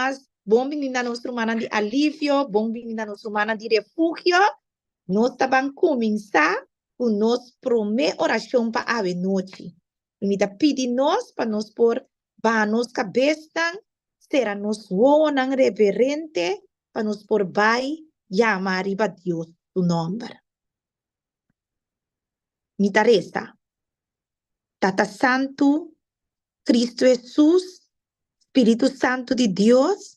mas, bon bini na nos rumannan di Alivio, bon bini na nos rumannan di Refugio. Nos ta ban kuminsá ku nos promé orashon pa awe nochi. I mi ta pidi nos pa nos por baha nos kabesnan, sera nos wowonan reverente pa nos por bai yama riba Dios su nòmber. Mi ta resa, Tata Santu, Cristo Hesus, Spiritu Santu di Dios,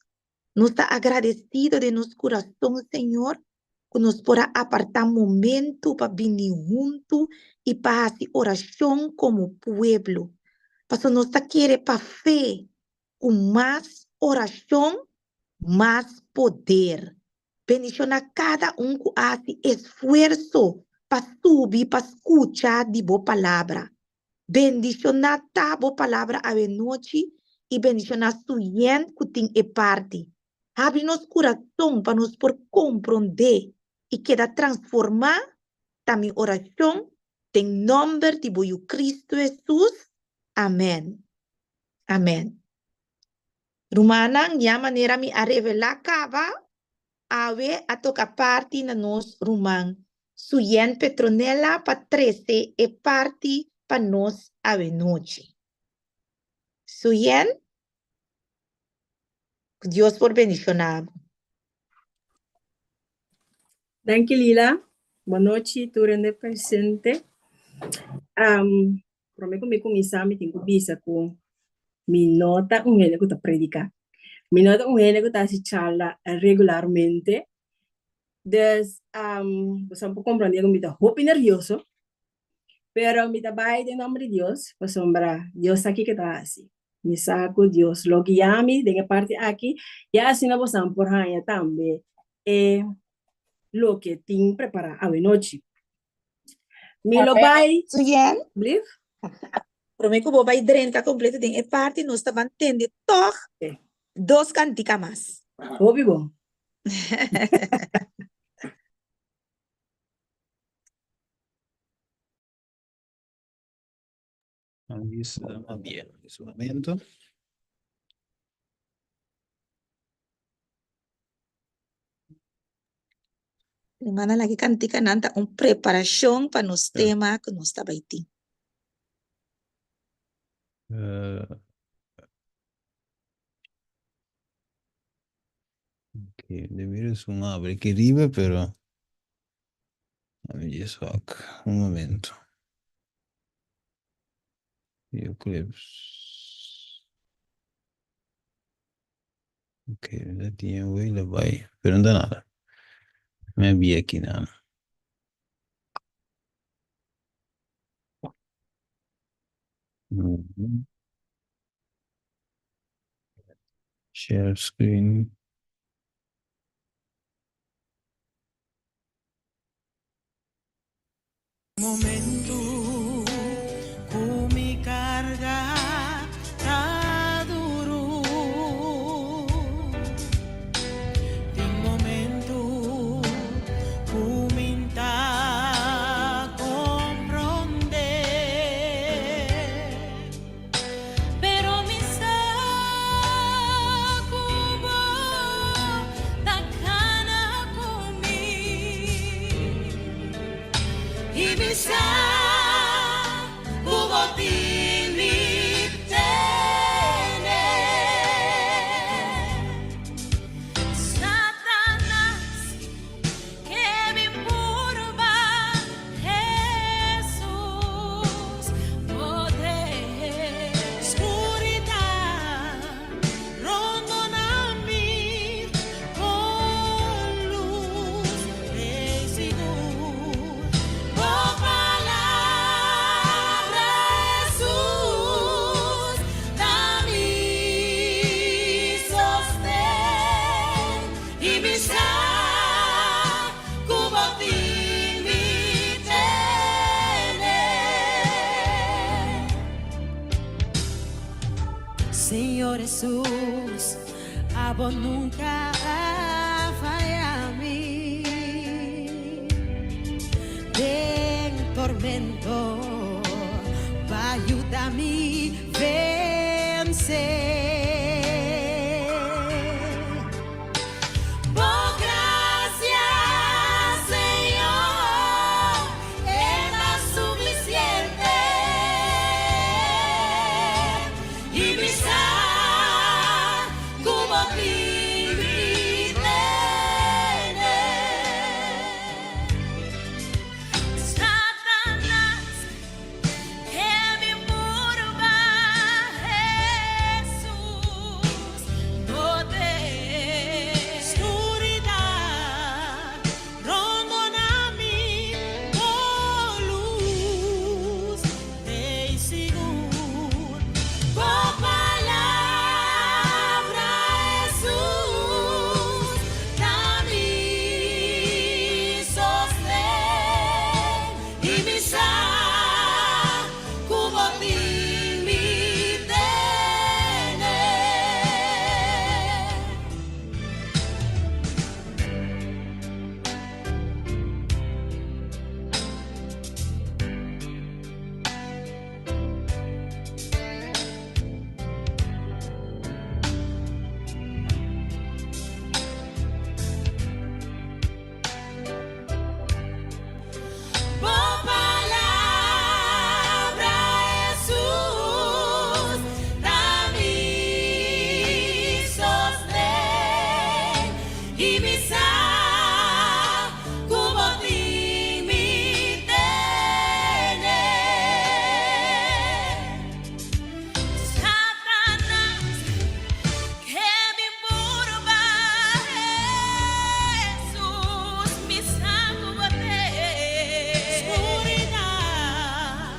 nos ta agradecido den nos curason, Señor, cu nos por a aparta momento pa bini huntu y pa haci oracion como pueblo. Pasobra nos ta kere pa fe cu mas oracion, mas poder. Bendiciona cada un cu a haci esfuerso pa subi pa scucha di bo palabra. Bendishoná ta bo palabra awenochi i bendishoná su yen ku tin e parti. Habri nos kurason pa nos por komprondé i keda transformá, ta mi orashon den nòmber di bo Yu Kristu Hesus, amèn. Amèn. Rumannan, ya manera mi a revelá kaba, awe a toka parti na nos ruman Suyen Petronella pa trese e parti pa nos awenochi. Suyen, ku Dios por bendishoná bo. Danki Lila. Bonochi tur hende presente. Um, prome ku mi kuminsá mi tin ku bisa ku mi no ta un hende ku ta prediká. Mi no ta un hende ku ta hasi charla regularmente. Dus, um, boso por comprende ku mi ta hopi nervioso. Pero mi ta bai den nomber di Dios, pasobra Dios sa kiko ta hasi. Mi sa ku Dios lo guia mi den e parti aki, ya asina boso por haña tambe e loke tin prepará awenochi. Mi lo bai. Suyen, Blief? promé ku bo bai drenta kompleto den e parti, nos ta ban tende tòg dos kantika mas. Hopi bon. Bien, un momento. Hermana, laki kantikanan ta un preparashon pa nos tema ku nos ta bai tin. Ok, de mira es un abre que riba, pero a wak. Un momento. Video clips. Ok, dat die een wele bij. Pero no nada. Me había aquí nada. Mm. Share screen. Momentu ku mi karga ta duru Tin momentu ku mi n'ta komprondé Pero mi sa ku bo ta kana ku mi I mi sa ku bo tin mi tene. Satanas ke bin purba Hesus poder. Skuridat rondona mi con lus rei sigur. Bo palabra Hesus ta mi sosten. I mi sa ku bo tin mi tene. Señor Hesus, abo nunka a faya mi. Den tormento, bo a yuda mi vense. I mi sa ku bo tin mi tene. Satanas ke bin purba Hesus, mi sa ku bo te. Skuridat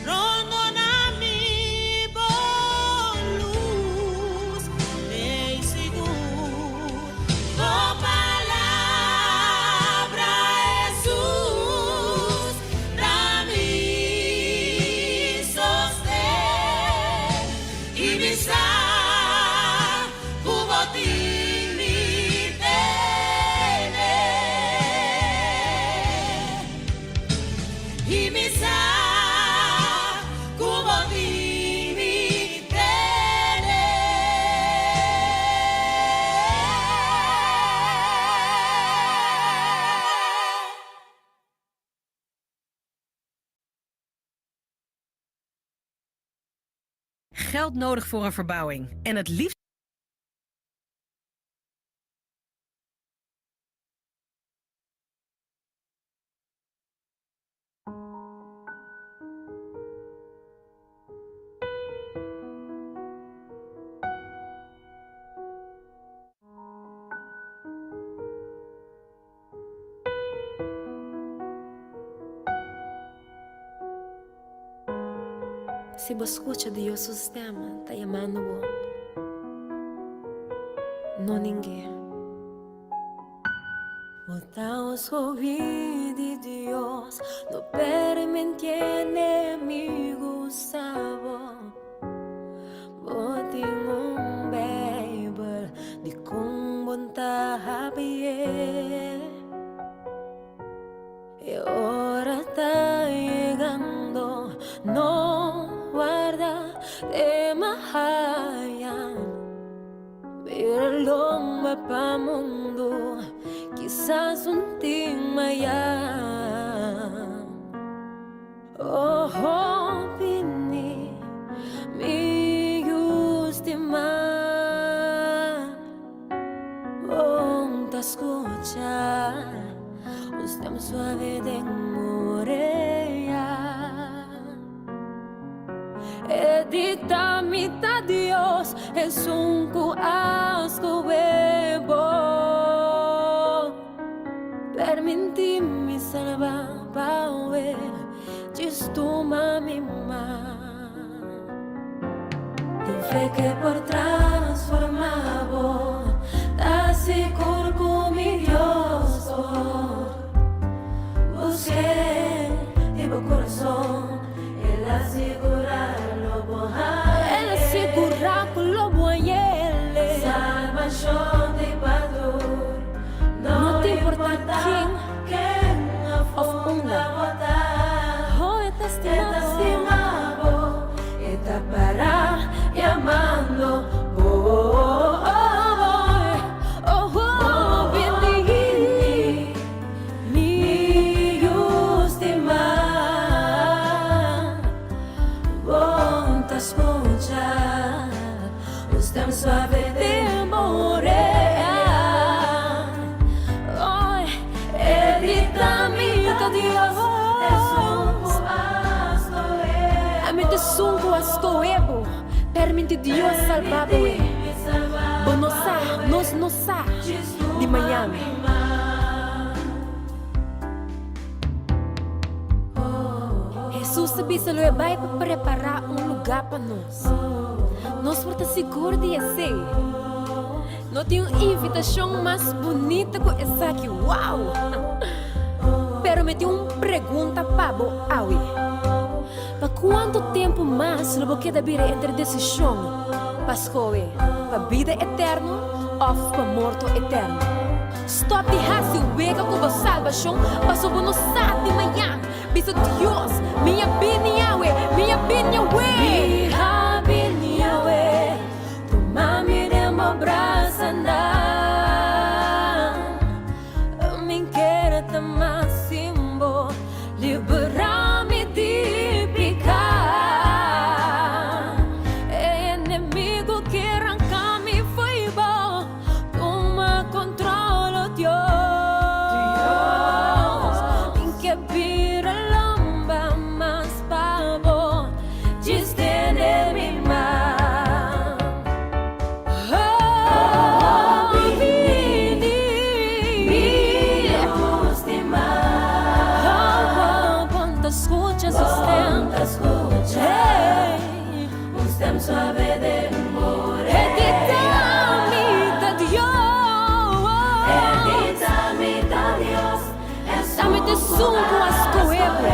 rondona mi bo lus t'ei sigur. Bo palabra Hesus ta mi sosten i mi sa ku bo tin mi tene. I mi sa ku bo tin mi tene. Geld nodig voor een verbouwing en het liefst. Si bo skucha Dios su stem ta yamando bo, no ning'é. Bo ta un skohí di Dios, no permití enemigu usa bo. Bo tin un Bijbel, dikon bo n ta hapi'é? E ora ta yegando, no warda te mahaya. Bira lomba pa mundu, kisas un tin maya. Oh, bini, mi yu stimá. Bo ta skucha un stem suave den orea. E di ta mi ta Dios, esun ku a skohe bo. Permintí mi salba pawe, djis tuma mi man. Tin fe ke por transformá bo, ta sigur ku mi Dios por. Busk'é di bo kurason, El a sigurá lo bo hañ'é. El a sigurá ku lo bo hañ'é. Salbashon di pa tur. No ta importa ken of unda. Oh, e ta stima bo. E ta para yamando bo. Oh, oh, bini mi yu stima. Bo ta scucha un stem suave den bo orea. Oi, e grita mi ta Dios. Ami ta esun ku a skohe bo, permiti Dios salba bo e. Bo no sa, nos no sa, di mañana. Hesus a bisa lo e bai pa prepará un lugá pa nos. Nos por ta sigur di esei. No tin un invitashon mas bunita ku esaki! Wow! Pero mi tin un pregunta pa bo awe. Pa kuantu tempu mas lo bo keda bira entre desishon pa skohe pa bida eterno òf pa morto eterno? Stop di hasi wega ku bo salbashon paso bo no sa di mañan. Bisa Dios, Mi a bini awe, mi a bini awe. Mi a bini awe, tuma mi den bo brasanan. Mi kere ta mas sin bo, libera mi di piká. E enemigu ke ranka mi fo'i bo, tuma kontrol. ta esun ku a skohe bo.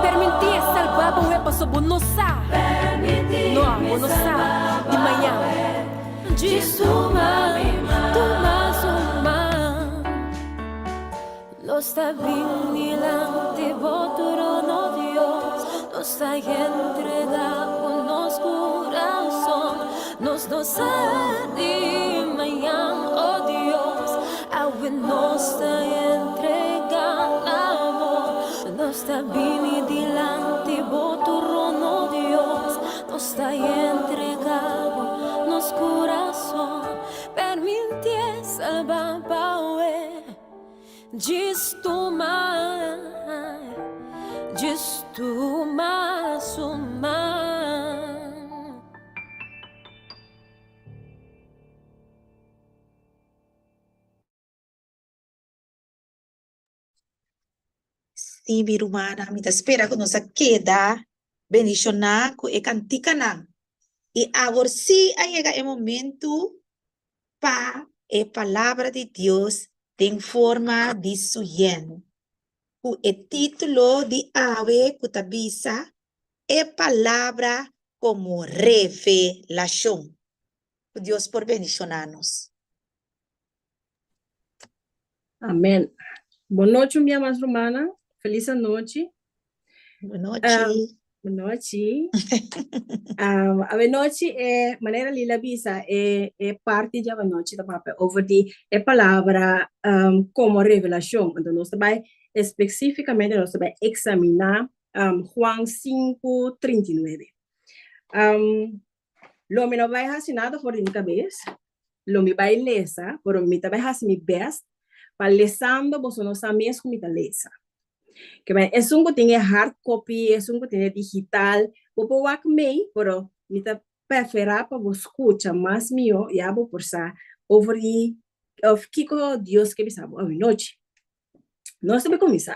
Permintí e salba bo we paso bo no sa, no, bo no sa di mañan. Djis tuma, tuma su man. Nos ta bin dilanti bo trono, Dios. Nos ta entrega bo nos kurason. Nos no sa di mañan, oh Dios. Awe nos ta entrega na bo. Nos ta bini dilanti bo trono, Dios. Nos ta entrega bo nos kurason. Permitié salba pa awe. Djis tuma, djis tuma su man. Sí, mi rumannan, mi ta spera ku nos a keda bendishoná ku e kantikanan. I awor sí a yega e momentu pa e Palabra di Dios den forma di su yen, ku e título di awe ku ta bisa E Palabra komo Revelashon. Ku Dios por bendishoná nos. Amen. Bon nochi un bia mas rumannan. Felis anochi. Bon nochi. Bon nochi. Awenochi e manera Lila bisa e e parti di awenochi ta papia over di e palabra komo revelashon. Anto nos ta bai espesífikamente nos ta bai eksaminá Juan 5:39. Lo mi no bai hasi nada for di mi kabes, lo mi bai lesa, pero mi ta bai hasi mi best pa lesando boso no sa mes ku mi ta lesa. Ke men esun ku tin e hard copy, esun ku tin e digital, bo por wak mei, pero mi ta preferá pa bo skucha mas mihó ya bo por sa over di of kiko Dios ke bisa bo awinochi. Nos ta bai kuminsá.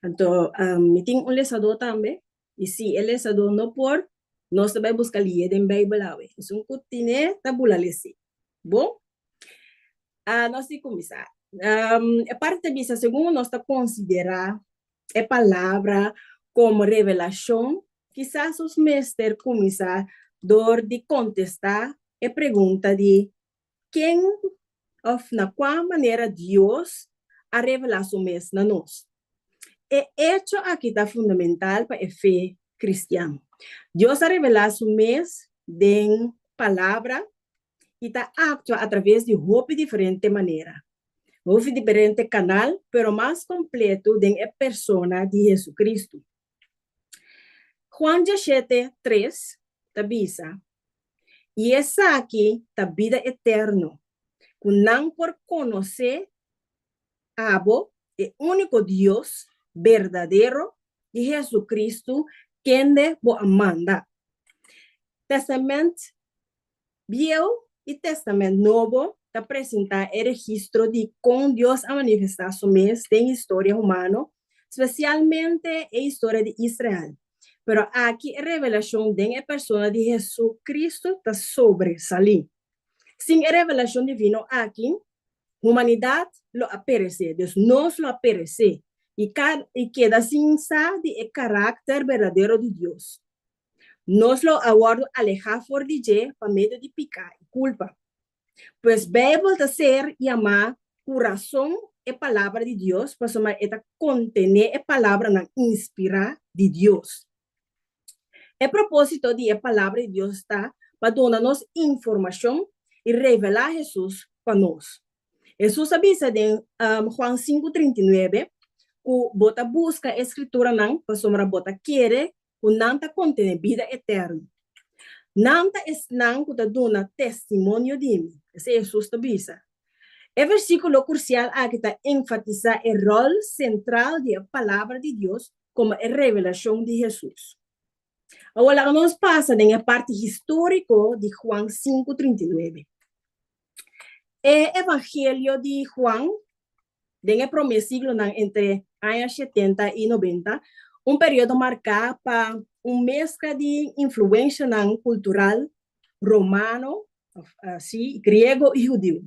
Anto mi tin un lesadó tambe, i si e lesadó no por, nos ta bai buska lié den Beibel awe. Esun ku tine ta bula les'é. Bon? Nos tin kuminsá. E parti ta bisa, segun nos ta konsiderá e palabra komo revelashon, kisas nos mester kuminsá dor di kontestá e pregunta di ken òf na kua manera Dios a revelá su mes na nos. E echo aki ta fundamental pa e fe kristian. Dios a revelá su mes den Palabra i ta aktua atraves di hopi diferente manera, hopi diferente kanal, pero mas kompletu den e persona di Hesu-Kristu. Juan diashete, tres ta bisa, I esaki ta bida eterno, ku nan por konosé abo, e úniko Dios berdadero, i Hesu-Kristu, kende bo a manda. Testament Bieu i Testament Nobo ta presentá e registro di kon Dios a manifestá su mes den historia humano, spesialmente e historia di Israel. Pero aki e revelashon den e persona di Hesu-Kristu ta sobresalí. Sin e revelashon divino aki, humanidat lo a peresé, dus nos lo a peresé i keda sin sa di e karakter berdadero di Dios. Nos lo a wòrdu alehá for di dje pa medio di piká i kulpa. Pues Beibel ta ser yamá ku rason e Palabra di Dios pasobra e ta kontené e palabranan inspirá di Dios. E propósito di e Palabra di Dios ta pa duna nos informashon i revelá Hesus pa nos. Hesus a bisa den Juan 5:39 ku bo ta buska e Skrituranan pasobra bo ta kere ku nan ta kontené bida eterno. Nan ta esnan ku ta duna testimonio di mi, esei Hesus ta bisa. E versíkulo krusial aki ta enfatisá e ròl sentral di e Palabra di Dios komo e revelashon di Hesus. Awor laga nos pasa den e parti históriko di Juan 5:39. E Evangelio di Juan Den e promé siglonan entre aña shetenta i nobenta, un periodo marká pa un meskla di influenshanan kultural romano, sí, griego i hudiu.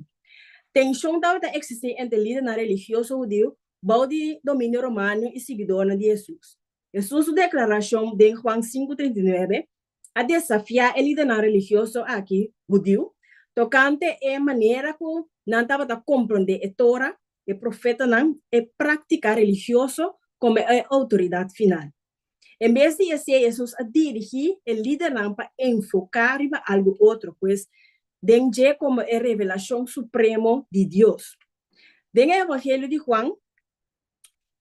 Tenshon tabata eksistí entre lidernan religioso hudiu. bou di dominio romano i siguidónan di Hesus. Hesus su deklarashon den Juan sinku 39 a desafiá e lidernan religioso aki hudiu tokante e manera ku nan tabata komprondé e Tora, e profetanan, e práktika religioso komo e outoridat final. En bes di esei, Hesus a dirigí e lidernan pa enfoká riba algu otro, pues, den dje komo e revelashon supremo di Dios. Den e Evangelio di Juan,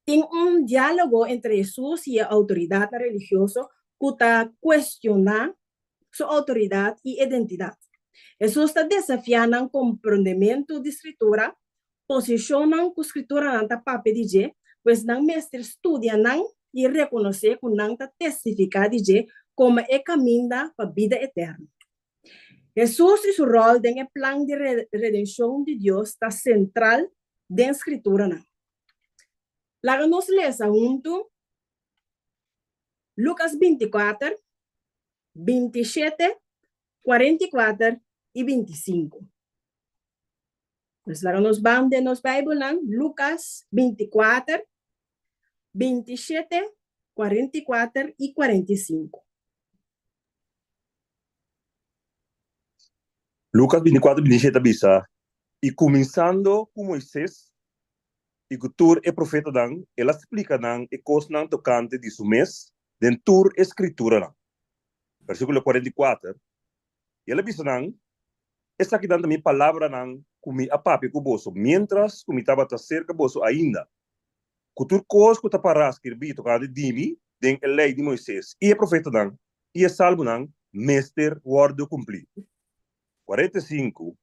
tin un diálogo entre Hesus i e outoridatnan religioso ku ta kuestioná su outoridat i identidat. Hesus ta desafiá nan komprondementu di Skritura, posishonnan ku Skrituranan ta papia di dje, pues nan mester studia nan i rekonosé ku nan ta testifiká di dje komo e kaminda pa bida eterno. Hesus i su ròl den e plan di redenshon di Dios ta sentral den Skrituranan. Laga nos lesa huntu Lukas 24, 27, 44 i 25. Pues laga nos ban den nos Bijbelnan, Lukas 24, 27, 44 i 45. Lukas 24, 27 ta bisa, I kuminsando ku Moises i ku tur e profetanan, el a splika nan e kosnan tokante di su mes den tur e Skrituranan. Versíkulo 44, I el a bisa nan, Esakinan ta mi palabranan ku mi a papia ku boso miéntras ku mi tabata serka boso ainda, ku tur kos ku ta pará skirbí tokante di mi den e Lei di Moises i e Profetanan i e Salmonan mester wòrdu kumplí. 45,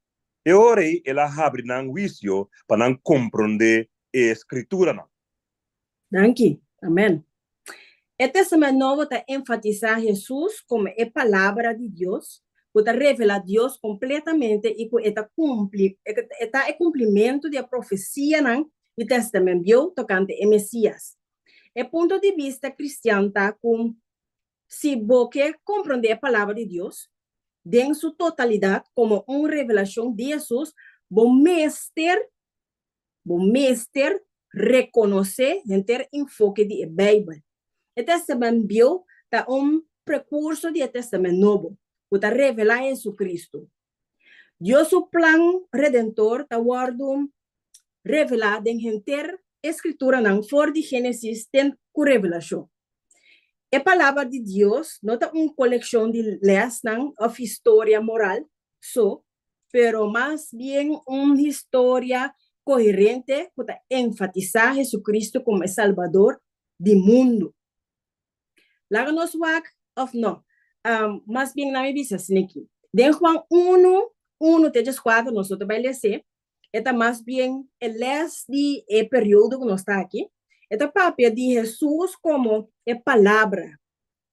E ora ei el a habri nan huisio pa nan komprondé e Skrituranan. Danki. Amen. E Testament Nobo ta enfatisá Hesus komo e Palabra di Dios, ku ta revelá Dios kompletamente i ku e ta kumpli, e ta e kumplimentu di e profesianan di Testament Bieu tokante e Mesias. E punto di bista kristian ta ku si bo ke komprondé e Palabra di Dios den su totalidat komo un revelashon di Hesus, bo mester Bo mester rekonosé henter enfoke di e Beibel. E Tèstamènt Bieu ta un prekurso di e Tèstamènt Nobo, ku ta revelá Hesukristu. Dios su plan redentor ta wòrdu revelá den henter e Skrituranan for di Génesis te ku Revelashon. E Palabra di Dios no ta un kolekshon di lèsnan òf historia moral so, pero mas bien un historia koherente ku ta enfatisá Hesukristu komo e Salbador di mundu. Laga nos wak òf no, mas bien nan mi bisa asina aki. Den Juan unu, unu te djeskuater nos no ta bai les'é, e ta mas bien e lès di e periodo ku nos ta aki, e ta papia di Hesus komo e Palabra.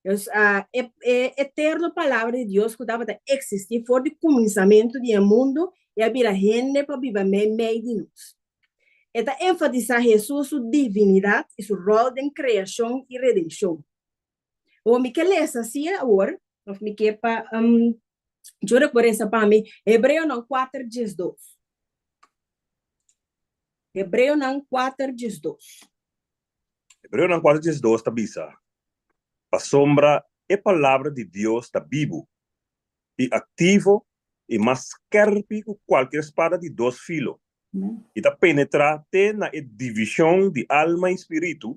Dus, e, e eterno Palabra di Dios ku tabata eksistí for di kuminsamentu di e mundu i a bira hende pa biba meimei di nos. E ta enfatisá Hesus su divinidat i su ròl den kreashon i redenshon. Awor mi ke lesa si awor, òf mi ke pa um, Jurek por resa pa mi, Hebreonan 4 diesdos. Hebreonan 4 diesdos. Hebreonan 4 diesdos ta bisa, Pasobra e palabra di Dios ta bibu i aktivo i mas skèrpi ku kualker spada di dos filo, i ta penetrá te na e divishon di alma i spiritu,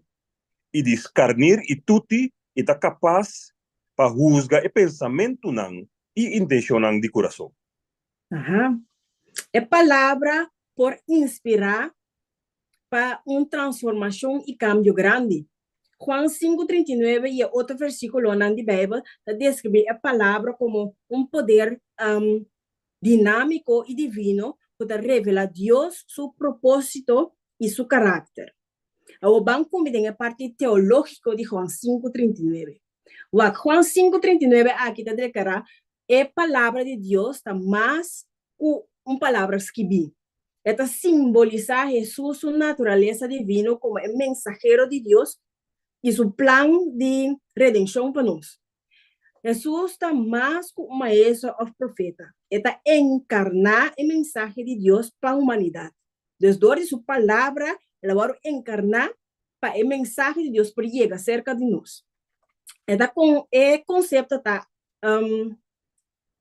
i di skarnir i tuti, i ta kapas pa husga e pensamentunan i intenshonnan di kurason. Aha. E palabra por inspirá pa un transformashon i kambio grandi. Juan sinku trinta i nuebe i e otro versíkulonan di Beibel ta deskribí e Palabra komo un poder dinámiko i divino ku ta revelá Dios su propósito i su karakter. Awor ban kumbi den e parti teológiko di Juan sinku trinta i nuebe. Wak, Juan sinku trinta i nuebe aki ta deklará e Palabra di Dios ta mas ku un palabra skibí. E ta simbolisá Hesus su naturalesa divino komo e mensahero di Dios i su plan di redenshon pa nos. Hesus ta mas ku un maestro òf profeta, e ta enkarná e mensahe di Dios pa humanidat. Dus dor di su palabra, El a wòrdu enkarná pa e mensahe di Dios por yega serka di nos. E ta kon e konsepto ta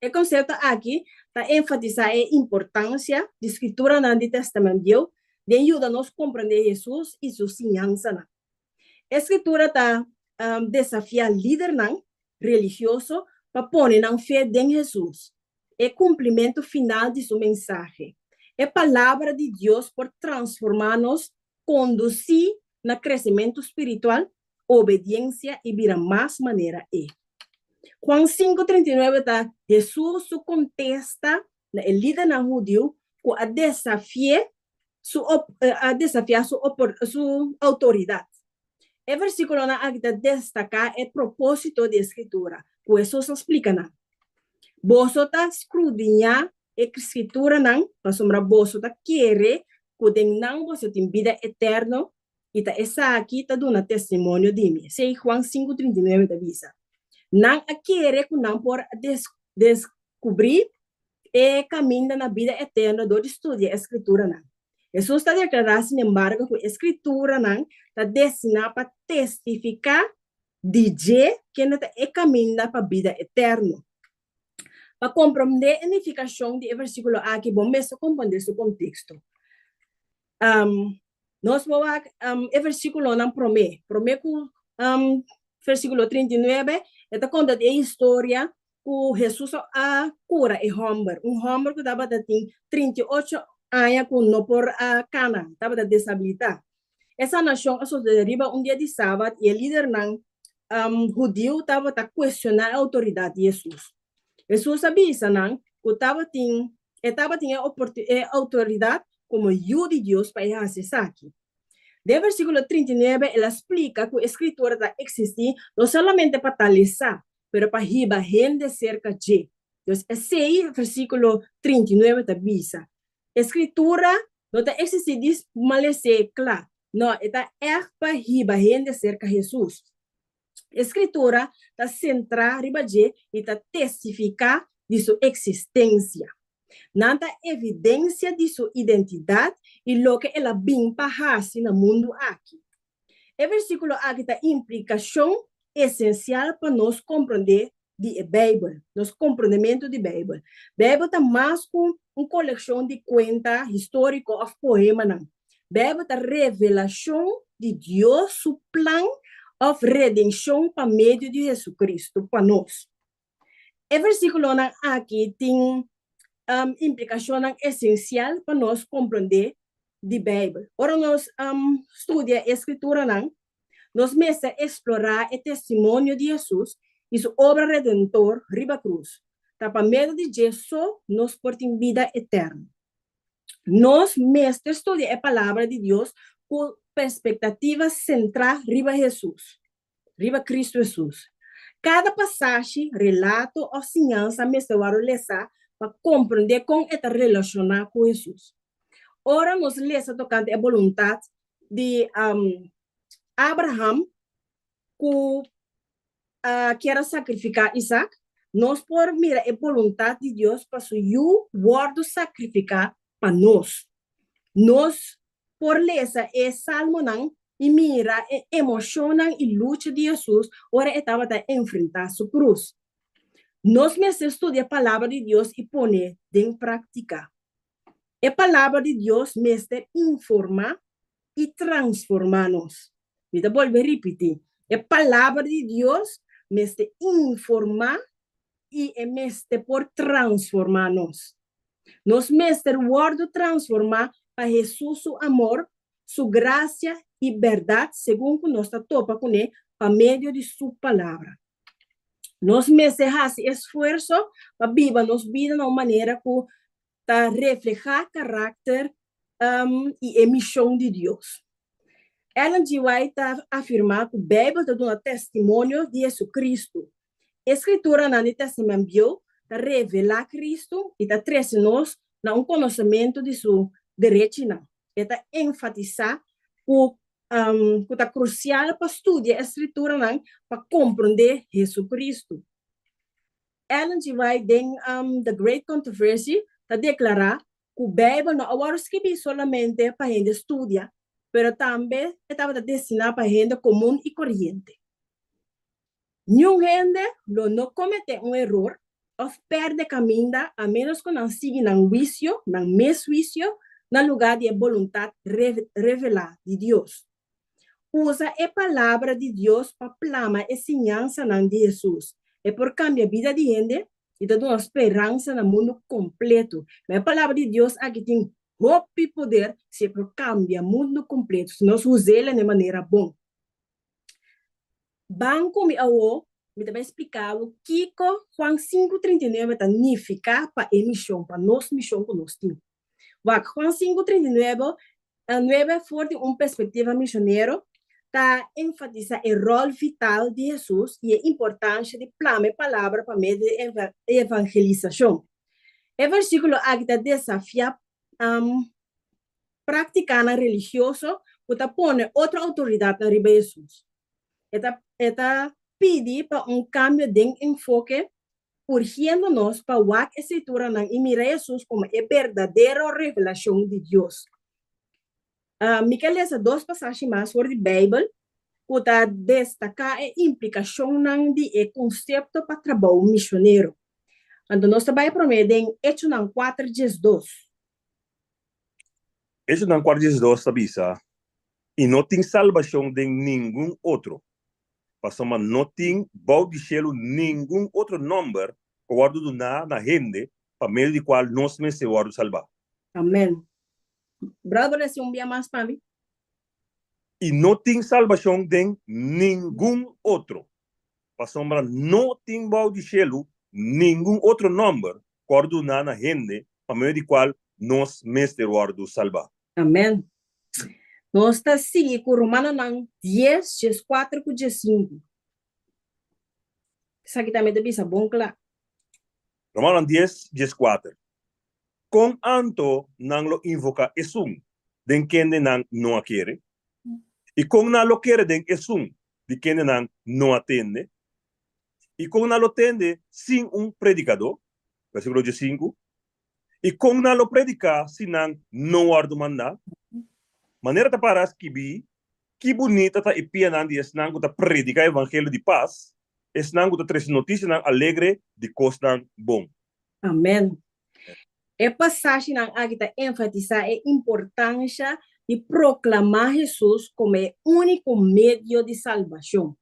E konsepto aki ta enfatisá e importansia di Skrituranan di Tèstamènt Bieu den yuda nos komprendé Hesus i su siñansanan. E Skritura ta desafiá lidernan religioso pa pone nan fe den Hesus, e kumplimentu final di su mensahe. E Palabra di Dios por transformá nos, kondusí na kresementu spiritual obediensia i bira mas manera e. Juan 5:39 ta Hesus su kontesta na e lidernan hudiu ku a desafi'é su a desafiá su su outoridat. E versíkulonan aki ta destaká e propósito di e Skritura ku Hesus a splika nan, Boso ta skrudiñá e Skrituranan pasobra boso ta kere ku den nan boso tin bida eterno i ta esaki ta duna testimonio di mi. Esei Juan 5:39 ta bisa. Nan a kere ku nan por a deskubrí e kaminda na bida eterno dor di studia e Skrituranan. Hesus ta deklará sinembargo ku e Skrituranan ta destiná pa testifiká di dje kende ta e kaminda pa bida eterno. Pa komprondé e nifikashon di e versíkulo aki bo mester komprondé su konteksto. Nos por wak e versíkulonan promé. Promé ku versíkulo 39, e ta konta di e historia ku Hesus a kura e hòmber, un hòmber ku tabata tin 38 aña ku no por a kana, tabata desabilitá. E sanashon a sosodé riba un dia di sabat i e lidernan hudiu tabata kuestioná e outoridat di Hesus. Hesus a bisa nan ku tabatin e tabatin e e outoridat komo Yu di Dios pa e hasi esaki. Den versíkulo 39 el a splika ku e Skritura ta eksistí no solamente pa ta lesá, pero pa hiba hende serka dje. Dus esei versíkulo 39 ta bisa. E Skritura no ta eksistí dis malesé kla, no, e ta ègt pa hiba hende serka Hesus. E Skritura ta sentrá riba dje i ta testifiká di su eksistensia. Nan ta evidensia di su identidat i loke el a bin pa hasi na mundu aki. E versíkulo aki ta implikashon esensial pa nos komprondé di e Beibel, nos komprondementu di Beibel. Beibel ta mas ku un kolekshon di kuenta históriko òf poemanan. Beibel ta revelashon di Dios su plan òf redenshon pa medio di Hesukristu pa nos. E versíkulonan aki tin implikashonnan esensial pa nos komprondé di Beibel. Ora nos studia e Skrituranan, Nos mester eksplorá e testimonio di Hesus i su obra redentor riba krus. Ta pa medio di dje so nos por tin bida eterno. Nos mester studia e Palabra di Dios ku perspektativa sentrá riba Hesus, riba Kristu Hesus. Kada pasashi, relato òf siñansa mester wòrdu lesá pa komprendé kon e ta relashoná ku Hesus. Ora nos lesa tokante e boluntat di Abraham ku a kier a sakrifiká Isak, nos por mira e boluntat di Dios pa su yu wòrdu sakrifiká pa nos. Nos por lesa e Salmonan i mira e emoshonnan i lucha di Hesus ora e tabata enfrentá su krus. Nos mester studia Palabra di Dios i pone den práktika. E Palabra di Dios mester informá i transformá nos. Mi ta bolbe ripití, e Palabra di Dios mester informá i e mester por transformá nos. Nos mester wòrdu transformá pa Hesus su amor, su grasia i bèrdat segun ku nos ta topa kuné pa medio di su Palabra. Nos mester hasi esfuerso pa biba nos bida na un manera ku ta reflehá karakter i e mishon di Dios. Ellen G. White ta afirmá ku Beibel ta duna testimonio di Hesukristu. E Skrituranan di Tèstamènt Bieu ta revelá Kristu i ta trese nos na un konosementu di su derechinan. E ta enfatisá ku ku ta krusial pa studia e Skrituranan pa komprondé Hesukristu. Ellen G. White den The Great Controversy ta deklará ku Beibel no a wòrdu skibí solamente pa hende studia. pero tambe e tabata destiná pa hende komun i koriente. Niun hende lo no kometé un eror òf pèrdè kaminda a ménos ku nan sigui nan huisio, nan mes huisio, na lugá di e boluntat revelá di Dios. Usa e Palabra di Dios pa plama e siñansanan di Hesus. E por kambia bida di hende i ta duna speransa na mundu kompleto. Ma e Palabra di Dios aki tin hopi poder si e por kambia mundu kompleto si nos us'el na e manera bon. Ban ku mi awo, mi ta bai splika bo kiko Juan sinku 39 ta nifiká pa e mishon, pa nos mishon ku nos tin. Wak, Juan sinku 39, nuebe for di un perspektiva mishonero ta enfatisá e ròl vital di Hesus i e importansha di plama e palabra pa medio di evangelisashon. E versíkulo aki ta desafiá práktikanan religioso ku ta pone otro outoridatnan riba Hesus. E ta e ta pidi pa un kambio den enfoke, urgiendo nos pa wak e Skrituranan i mira Hesus komo e berdadero revelashon di Dios. Mi ke lesa dos pasashi mas for di Beibel ku ta destaká e implikashonnan di e konsepto pa trabou mishonero. Anto nos ta bai promé den Echonan kuater 12. Echonan kuater 12 ta bisa, I no tin salbashon den ningun otro, pasobra no tin bou di shelu ningun otro nòmber ku a wòrdu duná na hende pa medio di kual nos mester wòrdu salbá. Amen. Brother por lesa un bia mas pa mi? I no tin salbashon den ningun otro, pasobra no tin bou di shelu ningun otro nòmber ku a wòrdu duná na hende pa medio di kual nos mester wòrdu salbá. Amen. Nos ta sigui ku Romanonan dies, 14 ku 15. Esaki tambe ta bisa bon kla. Romanonan dies, 14. Kon anto nan lo invoká esun den kende nan no a kere? I kon nan lo kere den esun di kende nan no a tende? I kon nan lo tende sin un predikadó? Versíkulo 15. I kon nan lo prediká si nan no wòrdu mandá? Manera ta para skibí, Ki bunita ta e pianan di esnan ku ta prediká evangelio di pas, esnan ku ta trese notisianan alegre di kosnan bon. Amèn. E pasashinan aki ta enfatisá e importansha di proklamá Hesus komo e úniko medio di salbashon.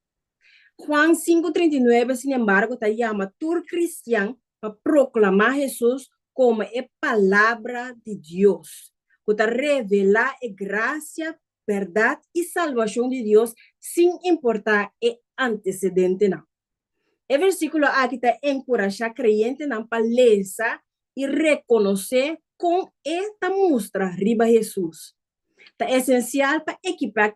Juan sinku 39, sinembargo, ta yama tur kristian pa proklamá Hesus komo e Palabra di Dios, ku ta revelá e grasia, bèrdat i salbashon di Dios sin importá e antesedentenan. E versíkulo aki ta enkurashá kreyentenan pa lesa i rekonosé kon e ta mustra riba Hesus. Ta esensial pa ekipá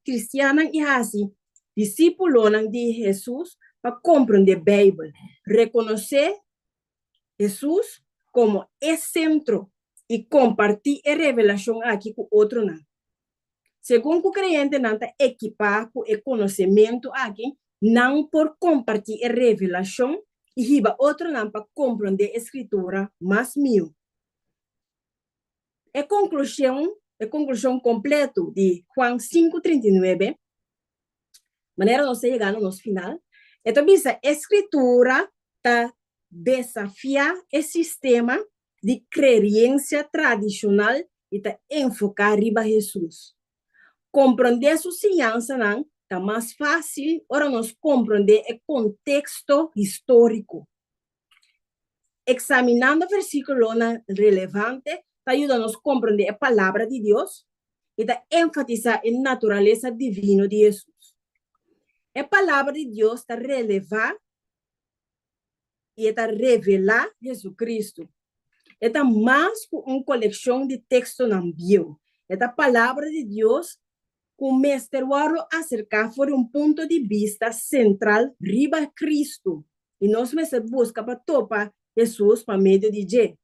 kristiannan i hasi disípulonan di Hesus pa komprondé Beibel, rekonosé Hesus komo e sentro i kompartí e revelashon aki ku otronan. Segun ku kreyentenan ta ekipá ku e konosementu aki, nan por kompartí e revelashon i hiba otronan pa komprondé e Skritura mas mihó. E konklushon, e konklushon kompletu di Juan sinku 39, manera nos ta yega na nos final, e ta bisa e Skritura ta desafiá e sistema di kreriensia tradishonal i ta enfoká riba Hesus. Komprondé su siñansanan ta mas fásil ora nos komprondé e konteksto históriko. Eksaminando versíkulonan relevante ta yuda nos komprondé e Palabra di Dios i ta enfatisá e naturalesa divino di Hesus. E Palabra di Dios ta relevá i e ta revelá Jesucristo. E ta mas ku un kolekshon di tekstonan bieu. E ta Palabra di Dios ku mester wòrdu aserká for di un punto di bista sentral riba Cristo, i nos mester buska pa topa Hesus pa medio di dje.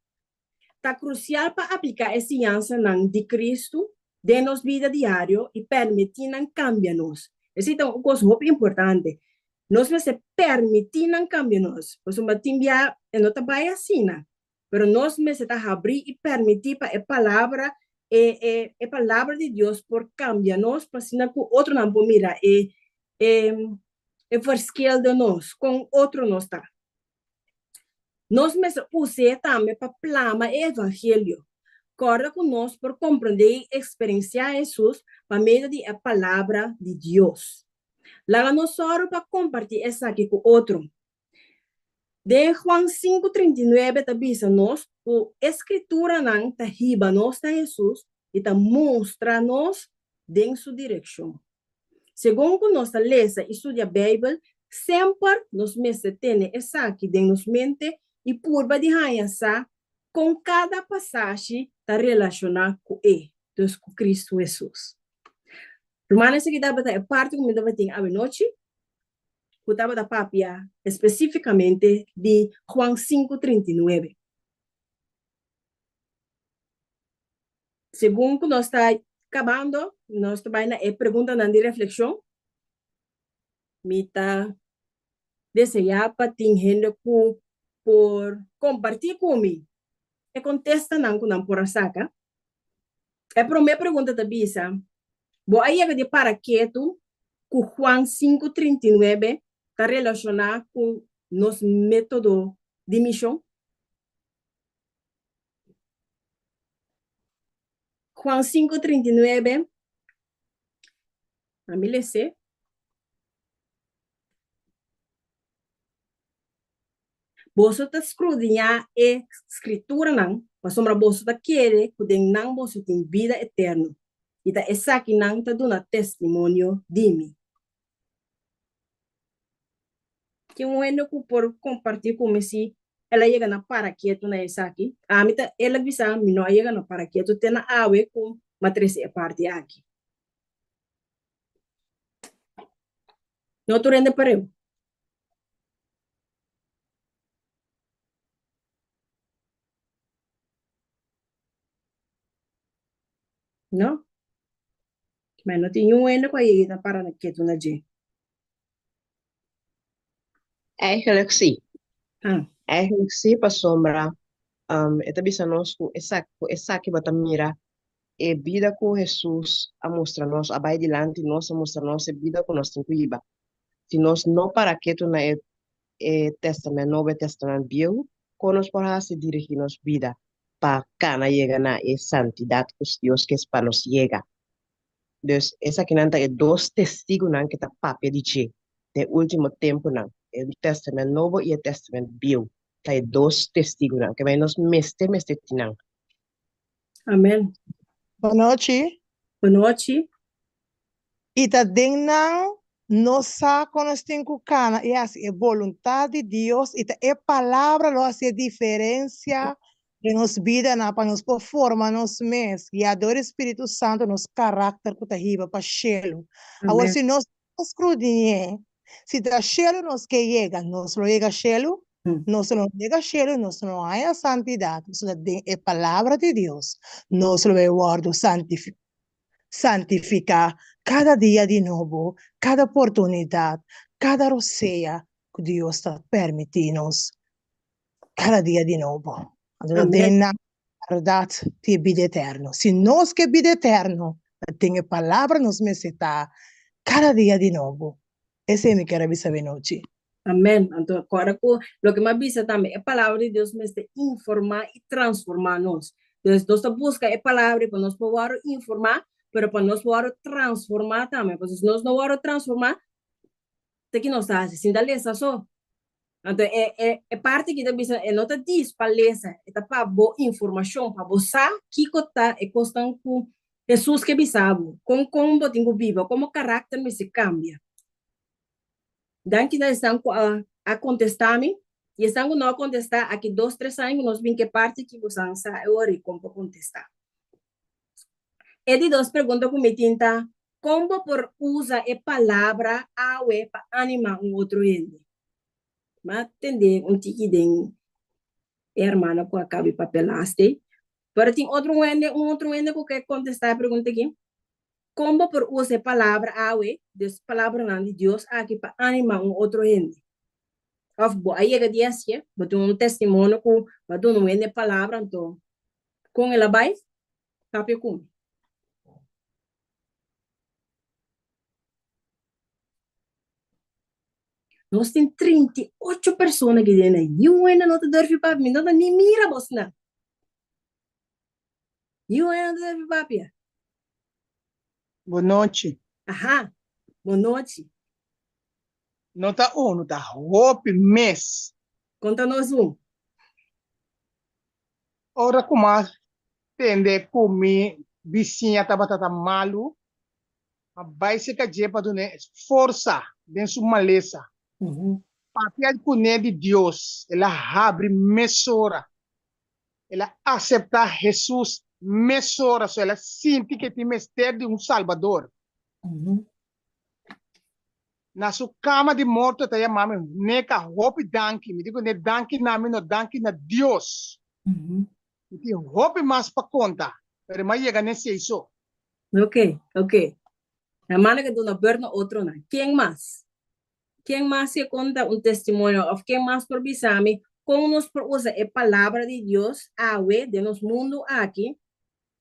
Ta krusial pa apliká e siñansanan di Kristu den nos bida diario i permití nan kambia nos. Esei ta un kos hopi importante. Nos mester permití nan kambia nos, pasobra tin bia e no ta bai asina. Pero nos mester ta habrí i permití pa e Palabra. E e e palabra di Dios por kambia nos pa asina ku otronan por mira e e e verschil den nos, kon otro nos ta. Nos mester us'é tambe pa plama e evangelio. Kòrda ku nos por komprendé i eksperensiá Hesus pa medio di e Palabra di Dios. Laga nos sòru pa kompartí esaki ku otro. Den Juan sinku 39 ta bisa nos ku e Skrituranan ta hiba nos na Hesus i ta mustra nos den su direkshon. Segun ku nos ta lesa i studia Beibel, semper nos mester tene esaki den nos mente i purba di haña sa kon kada pasashi ta relashoná ku e, dus ku Kristu Hesus. Rumannan, esaki tabata e parti ku mi tabatin awenochi. ku tabata papia espesífikamente di Juan sinku 39. Segun ku nos ta kabando, nos ta bai na e preguntanan di reflekshon. Mi ta deseá pa tin hende ku por kompartí ku mi e kontestanan ku nan por a saka. E promé pregunta ta bisa, Bo a yega di para ketu ku Juan sinku 39 ta relashoná ku nos método di mishon? Juan sinku 39, ami les'é. Boso ta skrudiñá e Skrituranan, pasobra boso ta kere ku den nan boso tin bida eterno, i ta esakinan ta duna testimonio di mi. Tin un hende ku por kompartí ku mi si el a yega na para ketu na esaki? Ami ta el a bisa mi no a yega na para ketu te na awe ku mi a trese e parti aki. No tur hende pareu. No? Ma no tin niun hende ku a yega ta para na ketu na dje. Eigenlijk sí. Ah. Eigenlijk sí, pasobra um, e ta bisa nos ku esaki, ku esaki bo ta mira e bida ku Hesus a mustra nos, a bai dilanti nos, a mustra nos e bida ku nos tin ku hiba. Si nos no para ketu na e e Testament Nobo, e Testament Bieu, kon nos por hasi dirigí nos bida pa kana yega na e santidat ku Dios kes pa nos yega? Dus esakinan ta e dos testigunan ke ta papia di dje den último tempunan, e Testament Nobo i e Testament Bieu ta e dos testigunan ke bai nos mester mester tin nan. Amen. Bonochi. Bonochi. I ta den nan nos sa kon nos tin ku kana i hasi e boluntat di Dios, i ta e Palabra lo hasi e diferensia den nos bidanan pa nos por forma nos mes, guiá dor di Spiritu Santu nos karakter ku ta hiba pa shelu. Awor Amen. si nos no skrudiñ'é, si ta shelu nos ke yega, nos lo yega shelu? Nos lo no yega shelu, nos lo no haña santidat, pasobra den e Palabra di Dios nos lo bai wòrdu santifiká. Santifiká kada dia di nobo, kada oportunidat, kada rosea ku Dios ta permití nos kada dia di nobo. Anto ta den nan bèrdat tin e bida eterno. Si nos ke bida eterno, ta den e Palabra nos mester ta kada dia di nobo. Esei mi kier a bisa benochi. Amen. Anto kòrda ku loke mi a bisa tambe, e Palabra di Dios mester informá i transformá nos. Entonces nos ta buska e Palabra pa nos por wòrdu informá, pero pa nos por wòrdu transformá tambe. Pasobra si nos no wòrdu transformá, ta ki nos ta hasi? Sinta lesa so. Anto e e e parti aki ta bisa e no ta dis pa lesa, e ta pa bo informashon, pa bo sa kiko ta e kosnan ku Hesus ke bisa bo, kon kon bo tin ku biba, kon bo karakter mester kambia. Danki na esnan ku a a kontestá mi i esnan ku no a kontestá, aki dos tres aña ku nos bin ke parti aki bosan sa e ora i kon pa kontestá. E di dos pregunta ku mi tin ta, kon bo por usa e palabra awe pa animá un otro hende? Mi a tende un tiki den e hermana ku a kabi papia laste, pero tin otro hende, un otro hende ku ke kontestá e pregunta aki? Kon bo por usa e palabra awe, dus palabranan di Dios aki, pa animá un otro hende? Òf bo a yega di hasié? Bo tin un testimonio ku bo a duna un hende e palabra, anto kon el a bai? Papia ku mi. Nos tin 38 persona aki den, niun hende no ta durfi papia, mi no ta ni mira bosnan. Niun hende no ta durfi papia. Bon nochi. Aha, bon nochi. No ta unu, ta hopi mes. Konta nos un. Ora ku m'a tende ku mi bisiña tabata ta malu, m'a bai serka dje pa dun'é forsa den su malesa. Papia kuné di Dios, el a habri mesora. El a aseptá Hesus mesora, so el a sinti ku e tin mester di un Salbador. Na su kama di morto e ta yama mi, Neka, hopi danki. Mi di kuné, Danki na mi no, danki na Dios. Mi tin hopi mas pa konta, pero mi a yega n'e sei so. Ok, ok. Hermana ke duna beurt na otronan. Ken mas? Ken mas ke konta un testimonio òf ken mas por bisa mi kon nos por usa e Palabra di Dios awe den nos mundu aki?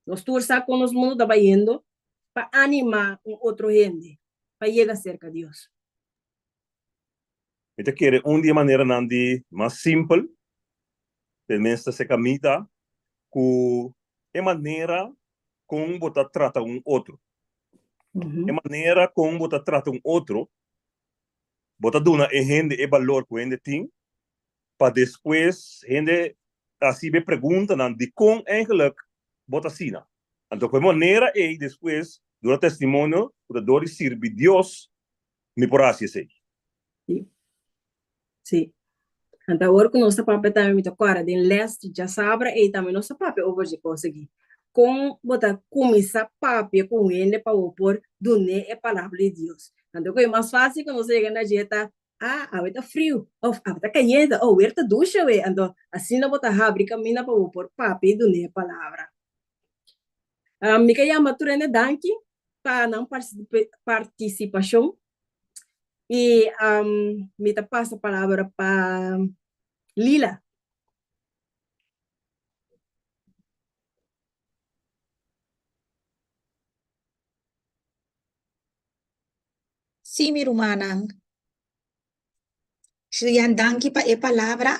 Nos tur sa kon nos mundu ta bayendo pa animá un otro hende pa yega serka Dios. Mi ta kere un di e maneranan di mas simpel, tenminste serka mi ta, ku e manera kon bo ta trata un otro. E manera kon bo ta trata un otro, bo ta duna e hende e balor ku hende tin, pa despues hende hasibe preguntanan dikon eigenlijk bo ta asina. Anto ku e manera ei despues duna testimonio ku ta dor di sirbi Dios mi por hasi esei. Sí. Sí. Anto awor ku nos ta papia tambe mi ta kòrda den lès di djasabra ei tambe nos ta papia over dje kos aki. Kon bo ta kuminsá papia ku un hende pa bo por dun'é e palabra di Dios. Anto ku e mas fásil ku nos a yega na dje ta Ah, awe ta friu, of awe ta kayente, oh, wer ta dushi awe. Anto, asina bo ta habri kaminda pa bo por papia i dun'é e palabra. Mi ke yama tur hende danki pa nan partisipashon i mi ta pasa palabra pa Lila. Sí, mi rumannan. Julian, danki pa e palabra.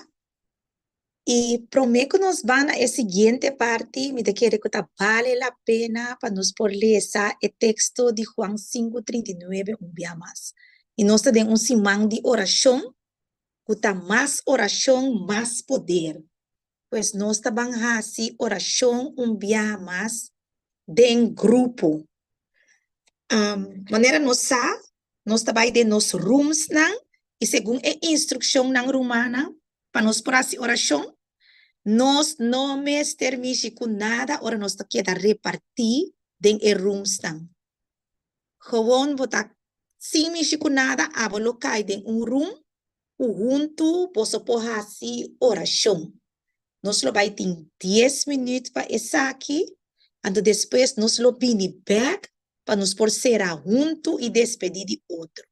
I promé ku nos ban na e siguiente parti, mi ta kere ku ta bale la pena pa nos por lesa e teksto di Juan 5:39 un bia mas. I nos ta den un siman di orashon, ku ta mas orashon, mas poder. Pues nos ta ban hasi orashon un biaha mas den grupo. Manera nos sa, nos ta bai den nos roomsnan i segun e instrukshonnan rumannan pa nos por hasi orashon, nos no mester mishi ku nada ora nos ta keda repartí den e roomsnan. Gewoon bo ta sin mishi ku nada abo lo kai den un room ku huntu boso por hasi orashon. Nos lo bai tin dies minüt pa esaki, anto despues nos lo bini bèk pa nos por sera huntu i despedí di otro.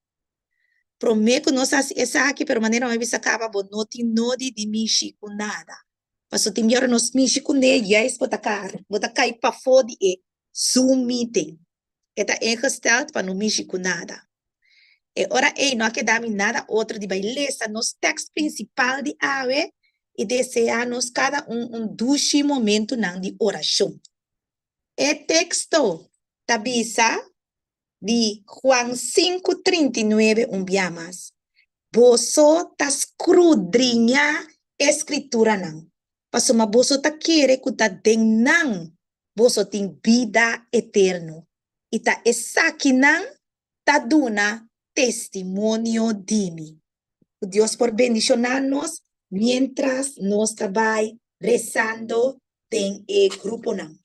Promé ku nos hasi esaki, pero manera mi a bisa kaba, bo no tin nodi di mishi ku nada. Pasobra tin biaha ora nos mishi kuné, juist bo ta bo ta kai pafó di e Zoom meeting. E ta ingesteld pa no mishi ku nada. E ora ei no a keda mi nada otro di bai lesa nos tekst prinsipal di awe i deseá nos kada un un dushi momentunan di orashon. E teksto ta bisa di Juan 5:39 un bia mas, Boso ta skrudriñá e Skrituranan, pasobra boso ta kere ku ta den nan boso tin bida eterno, i ta esakinan ta duna testimonio di mi. Ku Dios por bendishoná nos miéntras nos ta bai rezando den e gruponan.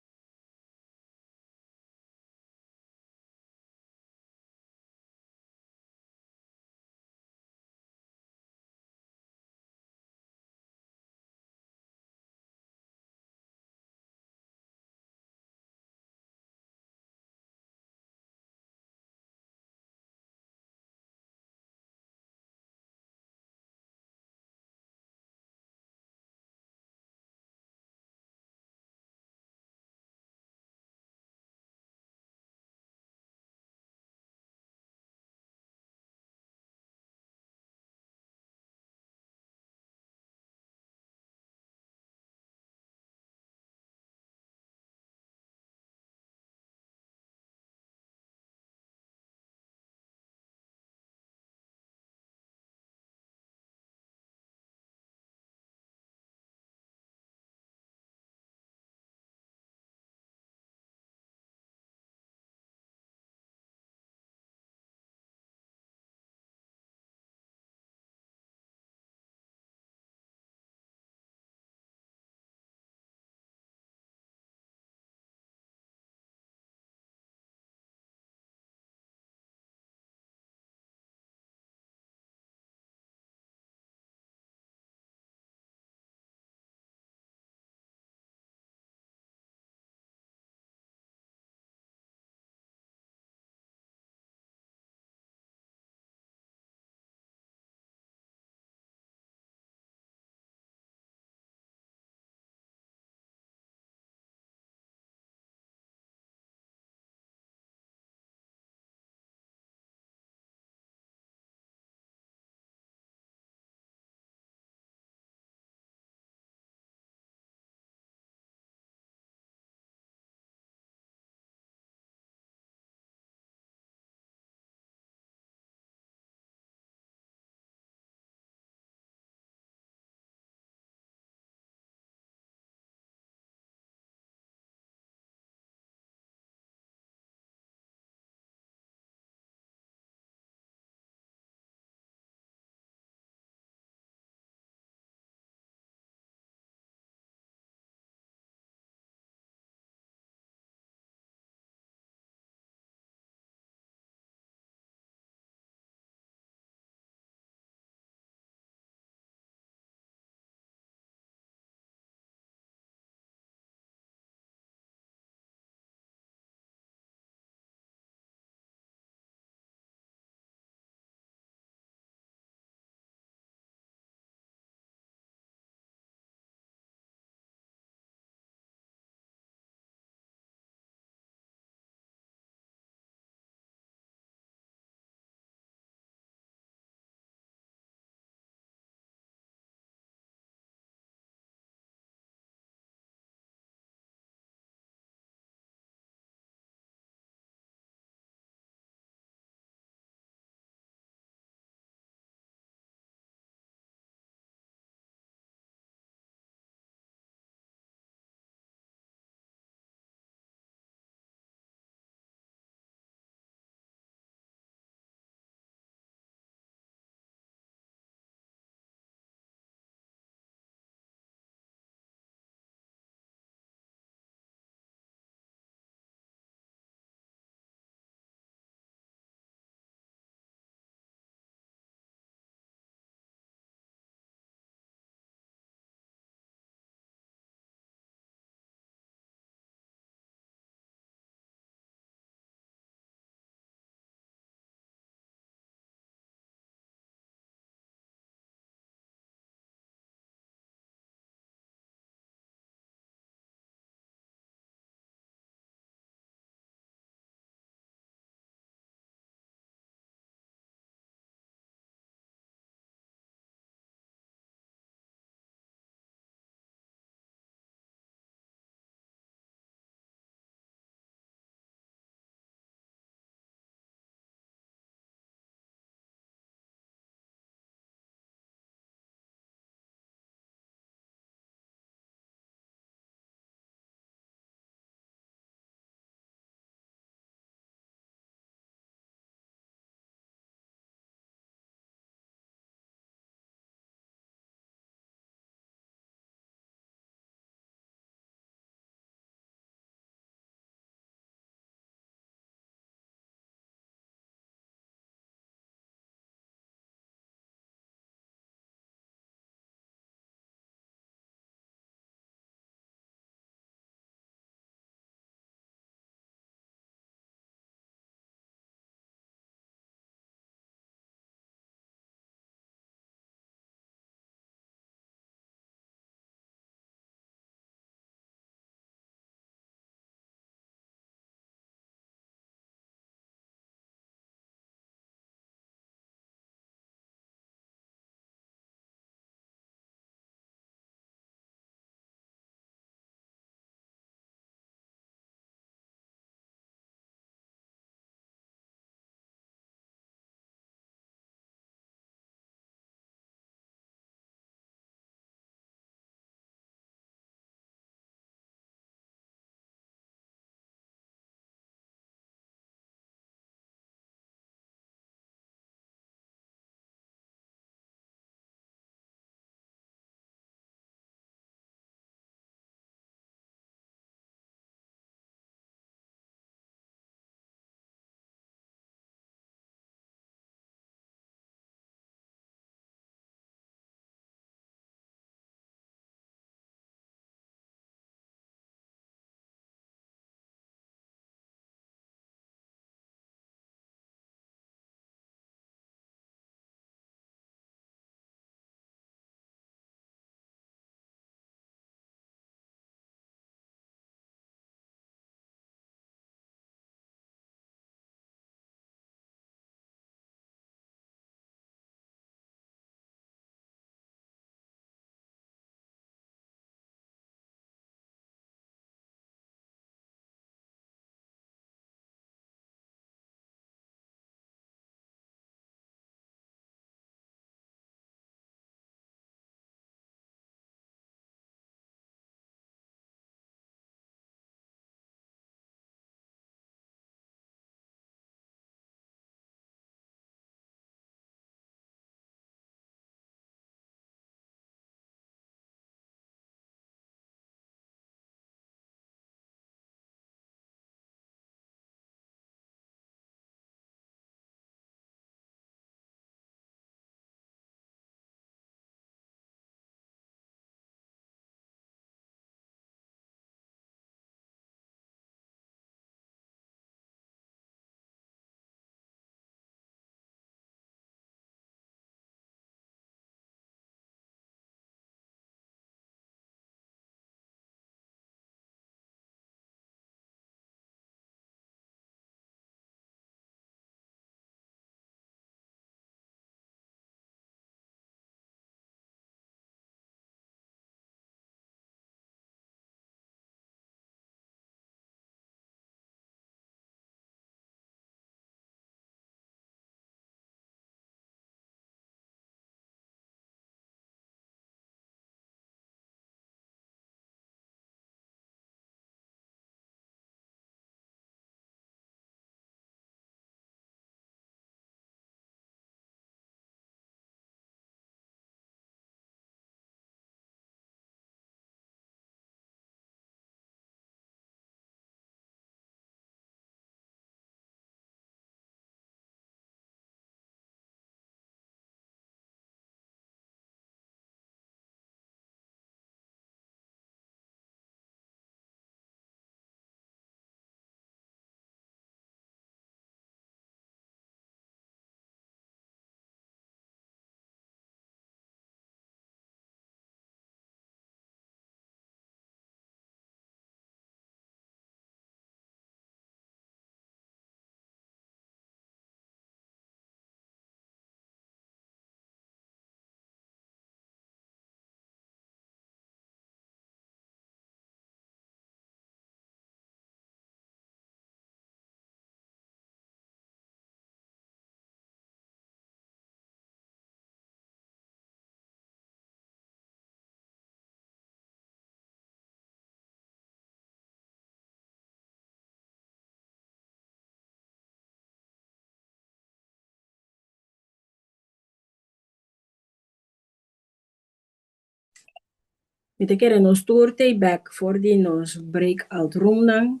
Mi ta kere nos tur t'ei bek for di nos break out roomnan,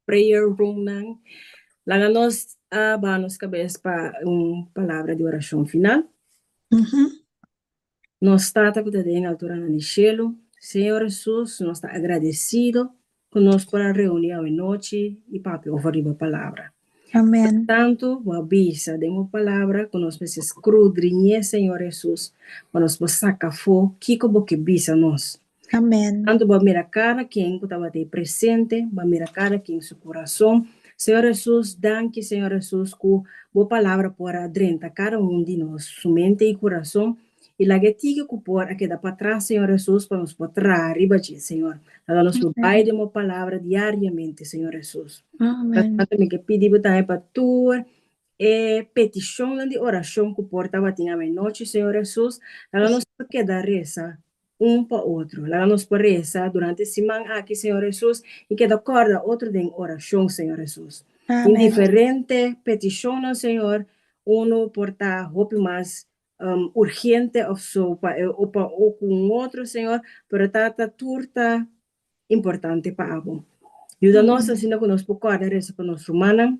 prayer roomnan. Laga nos a baha nos kabes pa un palabra di orashon final. Nos Tata ku ta den alturanan di shelu, Señor Hesus, nos ta agradesido ku nos por a reuni awe nochi i papia over di bo palabra. Amen. Tantu bo a bisa den bo palabra ku nos mester skrudriñ'é, Señor Hesus, pa nos por saka afó kiko bo ke bisa nos. Amen. Tantu bo a mira kada ken ku tabata ei presente, bo a mira kada ken su kurason. Señor Hesus, danki, Señor Hesus, ku bo palabra por a drenta kada un di nos su mente i kurason, i laga e tiki ku por a keda patras, Señor Hesus, pa nos por traha riba dje, Señor. Laga nos por bai den bo palabra diariamente, Señor Hesus. Amen. Tantu mi ke pidi bo tambe pa tur e petishonnan di orashon ku por tabatin awenochi, Señor Hesus, laga nos por keda resa un pa otro. Laga nos por resa durante e siman aki, Señor Hesus, i keda kòrda otro den orashon, Señor Hesus. Tin diferente petishonnan, Señor, unu por ta hopi mas urgente òf so pa e o pa o ku un otro, Señor, pero Tata, tur ta importante pa abo. Yuda nos asina ku nos por kòrda resa pa nos rumannan.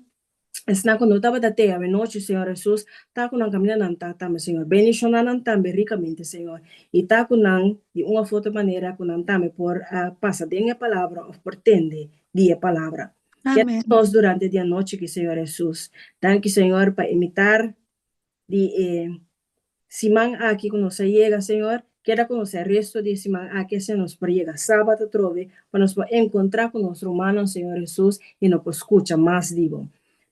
Esnan ku no tabata te awenochi, Señor Hesus, ta ku nan kaminda nan ta tambe, Señor. Bendishoná nan tambe rikamente, Señor, i ta ku nan di un òf otro manera ku nan tambe por a pasa den e palabra òf por tende di e palabra. Keda ku nos durante di anochi aki, Señor Hesus. Danki, Señor, pa e mitar di e siman aki ku nos a yega, Señor, keda ku nos e resto di e siman aki asina nos por yega sabat atrobe pa nos por enkontrá ku nos rumannan, Señor Hesus, i no por skucha mas di Bo.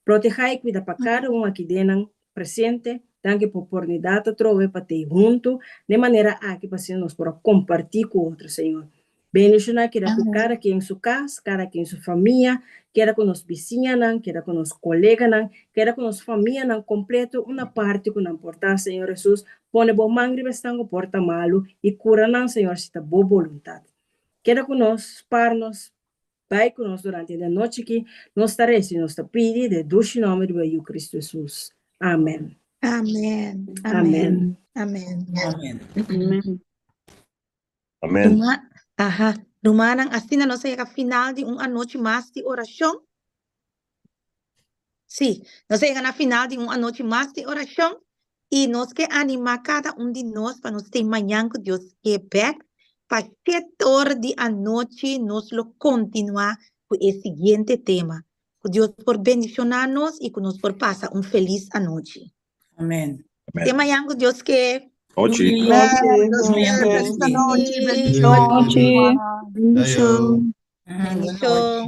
Protehá i kuida pa kada un aki den nan presente. Danki pa oportunidat atrobe pa tei huntu den manera aki pa asina nos por a kompartí ku otro, Señor. Bendishoná keda ku kada ken su kas, kada ken su famia, keda ku nos bisiñanan, keda ku nos koleganan, keda ku nos famianan kompleto, una parti ku nan por ta, Señor Hesus, pone bo man riba esnan ku por ta malu i kura nan, Señor, si ta bo boluntat. Keda ku nos, spar nos, bai ku nos durante di anochi aki, nos ta resa i nos ta pidi den dushi nòmber di bo Yu Kristu Hesus. Amen. Amen. Amen. Amen. Amen. Amen. Amen. Ruma, aha, rumannan, asina nos a yega final di un anochi mas di orashon. Sí, nos a yega na final di un anochi mas di orashon i nos ke animá kada un di nos pa nos tei mañan ku Dios ke bèk pa shete ora di anochi nos lo kontinuá ku e siguiente tema. Ku Dios por bendishoná nos i ku nos por pasa un felis anochi. Amen. Te mañan ku Dios ke. Nochi. Feliz anochi, bendishon. Bendishon. Bendishon.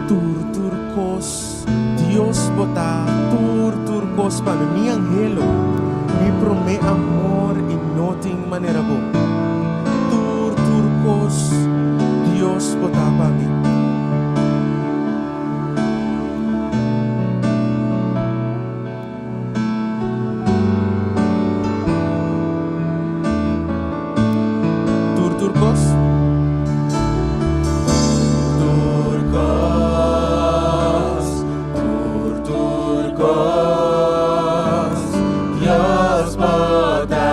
Tur tur kos Dios bo ta tur tur kos pa mi Mi anhelo mi prome amor i no tin manera bo Tur tur kos Dios bo ta pa mi. Tur tur kos. Tur kos, tur tur kos, Dios bo ta.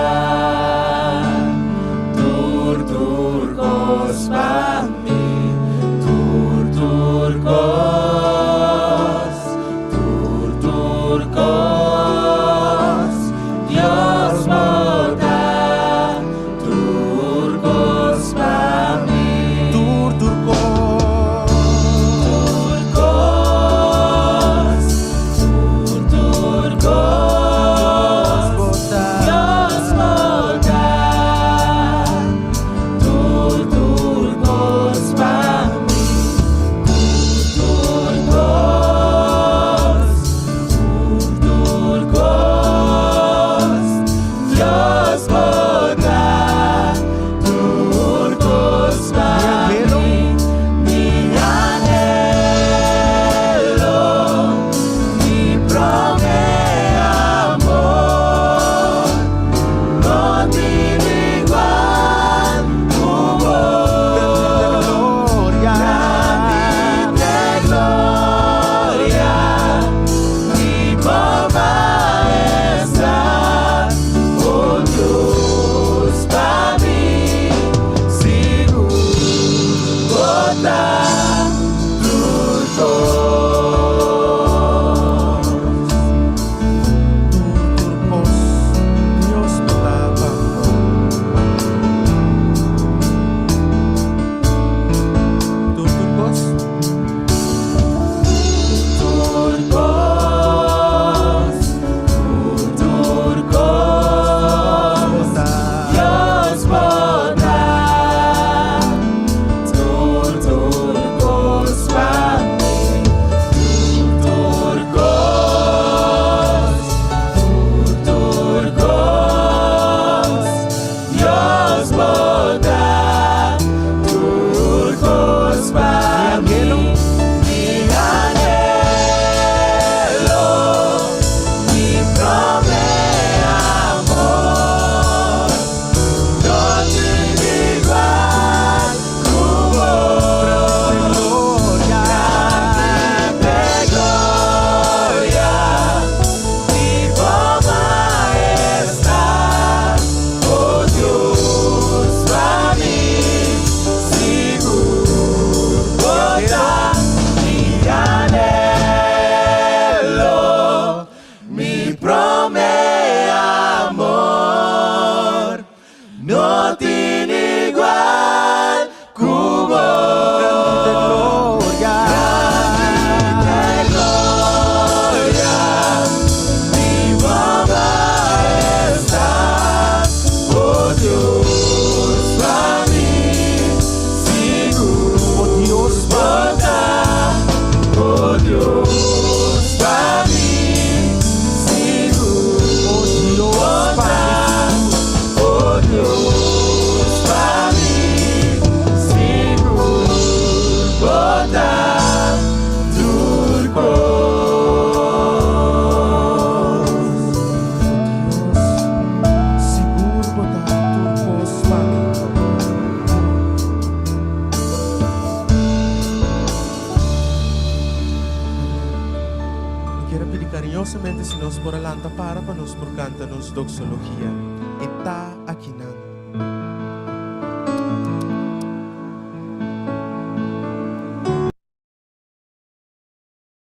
Mi kier a pidi cariñosamente si nos por a lanta para pa nos por canta nos doxologia. E ta akinan.